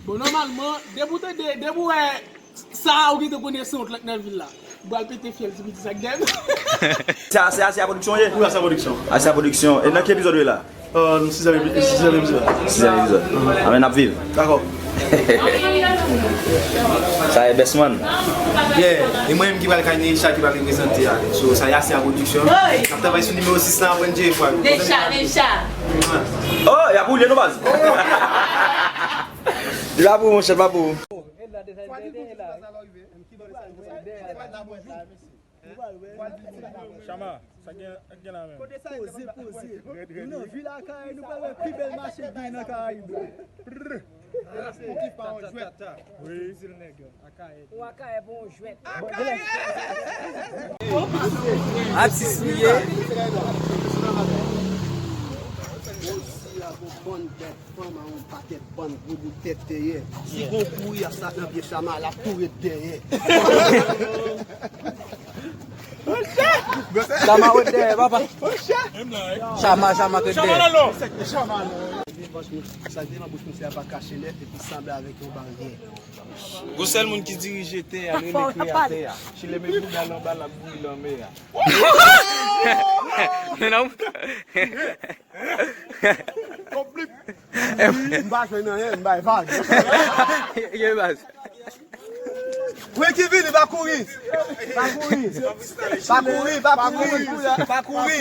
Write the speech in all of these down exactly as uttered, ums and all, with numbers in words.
Bon, nòmalman, depi w tande, depi w wè sa, ou gentan konnen se yon t lòt nan vil la. M pral pete fyèl ti piti sa k dèyè m. Sa, se Asia Production ye? Wi, Asia Production. Asia Production. E nan ki epizòd ou ye la? Euh, nou sizyèm epi-, sizyèm epizòd. Sizyèm epizòd. Anben, n ap viv. Dakò. Sa e best man. Yeah. E mwen menm ki pral kay Neisha ki pral reprezante a. So, sa e Asia Production. N ap travay sou nimewo sis lan, apre n jere fwa yo. Neisha, Neisha. Oh, y ap woule nou baz. Li pa pou ou, monchè, pa pou ou. Chama, sa gen, gen la menm. Poze, poze. Nou nan vil Akayè, nou pral wè pi bèl mache k gen nan Karayib la. Wi. Ou Akayè pou yon jwèt. Atis li ye. Fanm a yon pakèt bann gwo bout tèt dèyè. Si gon kouri ap sot nan pye Chama, l ap tou ret dèyè. Chama ret dèyè, papa. Chama, Chama ret dèyè. Sa k te nan bouch misye a pa kache nèt epi sanble avèk yon baryè. Gon sèl moun ki dirije tè a, rele Kreyatè a. Chile met bouda l anba, l ap bouyi lanmè a. Men non. M pa jwenn anyen, m bay vag. Ye baz. Wi, ki vini, pa kouri. Pa kouri. Pa kouri, pa kouri. Pa kouri.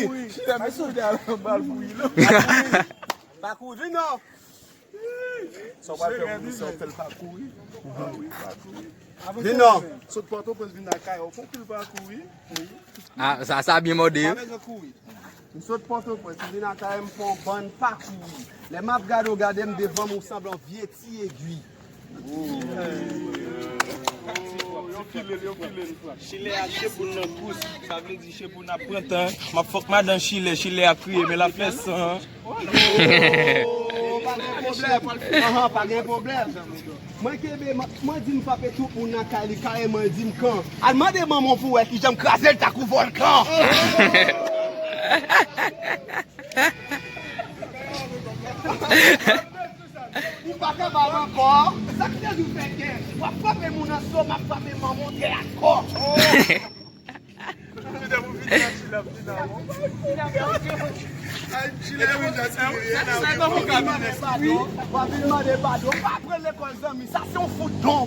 Pa kouri, vin non. Sa w pral fè pou misye, w fè l pa kouri. Vin non. Sot Pòtoprens vin nan kay ou, fon pil pa kouri. Ah, sa, sa byen mòde. Pa bezwen kouri. M sot Pòtoprens, m vin nan kay, m fè yon bann pa kouri. Lè m ap gade w, gade m devan m, ou sanble yon vye ti egwi. Yo file l, yo file l. Chile a chepoun nan kous, sa vle di chepoun ap pran tan. M ap fòk madan Chile, Chile a kriye, men l ap fè san. Oh, pa gen pwoblèm. Ahan, pa gen pwoblèm. Mwen kenbe, mwen, mwen di m frape tout moun nan kay li, kareman di m kan. Al mande manman w pou wè kijan m kraze l tankou vòlkan. Ou pa ka ba m ankò. Sa k te di w fè kè? W ap frape moun an so, m ap frape manman w tè ankò. Chile, wi, jan Chile ye la. W ap vin mande padon. W ap vin mande padon. Pa pran lekòl zanmi. Sa se yon fout don.